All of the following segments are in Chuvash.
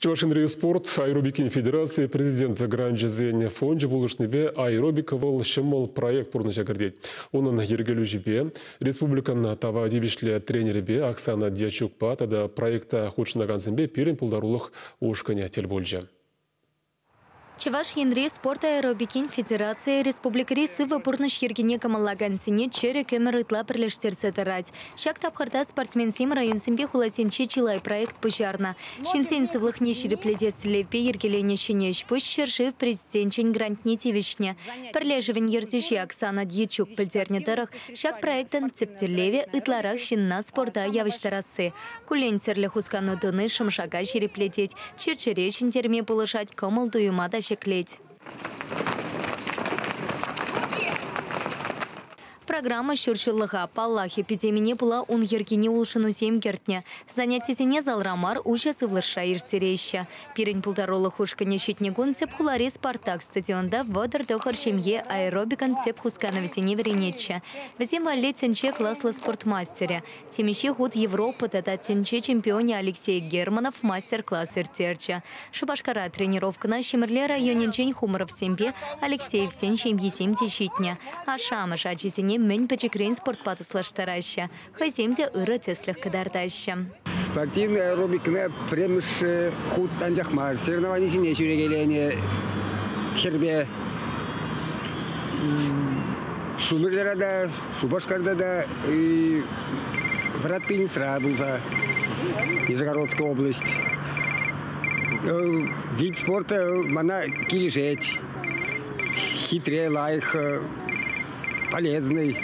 Чӑваш Енри спорт аэробикин федераци президент гранчӗсен фончӗ пулӑшнипе аэробика вӑл ҫӑмӑл проект пурнӑҫа кӗртет. Унӑн йӗркелӳҫипе, республикӑн тава тивӗҫлӗ тренерӗпе Оксана Дьячукпа тата проекта хутшӑнакансемпе пирӗн пултарулӑх ушкӑнӗ тӗл пулчӗ. Чӑваш Енри спорт аэробикин федерацийӗ республикӑри сывӑ пурнӑҫ йӗркине кӑмӑллакансене чӗрӗк ӗмӗр ытла пӗрлештерсе тӑрать. Ҫак тапхӑрта спортсменсем районсемпе хуласенче чылай проект пуҫарнӑ. Ҫынсен сывлӑхне ҫирӗплетес тӗллевпе йӗркеленӗ ҫӗнӗ ӗҫ-пуҫ ҫӗршыв президенчӗн грантне тивӗҫнӗ. Пӗрлешӗвӗн ертӳҫи Оксана Дьячук пӗлтернӗ тӑрӑх, ҫак проектӑн тӗп тӗллевӗ ытларах ҫынна спорта явӑҫтарасси. Куллен тӗрлӗ хускану туни шӑм-шака ҫирӗплетет, чир-чӗре ҫӗнтерме пулӑшать, кӑмӑл-туйӑма та ҫӗклет. Программа ҫур ҫуллӑха. Паллах, эпидемине пула ун йӗркине улшӑнусем кӗртнӗ. Занятисене залра мар, уҫӑ сывлӑшра ирттереҫҫӗ. Пирӗн пултарулӑх ушкӑнӗ ҫитнӗ кун тӗп хулари «Спартак» стадионта 39 ҫемье аэробикӑн тӗп хусканӑвӗсене вӗренетчӗ. Вӗсем валли тӗнче класлӑ спорт мастерӗ. Темиҫе хут Европа тата тӗнче чемпионӗ Алексей Германов мастер-класс ирттерчӗ. Шупашкара тренировкӑна Ҫӗмӗрле районӗнчен Хумровсемпе Алексеевсен ҫемйисем те ҫитнӗ. Ашшӗ-амӑшӗ ачисене мӗн пӗчӗкрен спортпа туслаштараҫҫӗ. Хӑйсем те ырӑ тӗслӗх кӑтартаҫҫӗ. Спортивный аэробикӑна пӗрремӗш хут анчах мар, соревнованисене ҫӳрекеленӗ хӗрпе Шумерлера та, Шупашкарта та Вратынцра пулса, Нижегородская область. Вид спорта мана килӗшет. Хитре, лайӑх, полезный.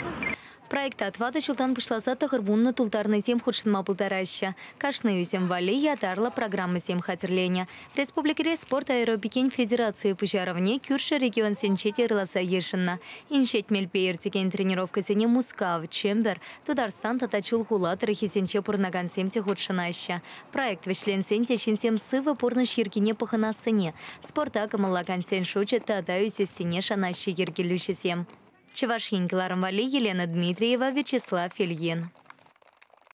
Проекта тӑватӑ ҫултан пуҫласа 90 тултарнисем хутшӑнма пултараҫҫӗ. Кашни ӳсӗм валли ятарлӑ программӑсем хатӗрленӗ. Республикӑри спорт аэробикин федерацийӗ пуҫарӑвне кӳршӗ регионсенче те ырласа йышӑннӑ. Инҫет мелпе иртекен тренировкӑсене Мускав, Чӗмпӗр, Тутарстан тата Чулхула тӑрӑхӗсенче пурӑнакансем те хутшӑнаҫҫӗ. Проект вӗҫленсен те ҫынсем сывӑ пурнӑҫ йӗркине пӑхӑнассине, спорта кӑмӑллакансен шучӗ тата ӳсессине шанаҫҫӗ йӗркелӳҫӗсем. Чӑваш Ен кӑларӑм валли Елена Дмитриева, Вячеслав Ильин.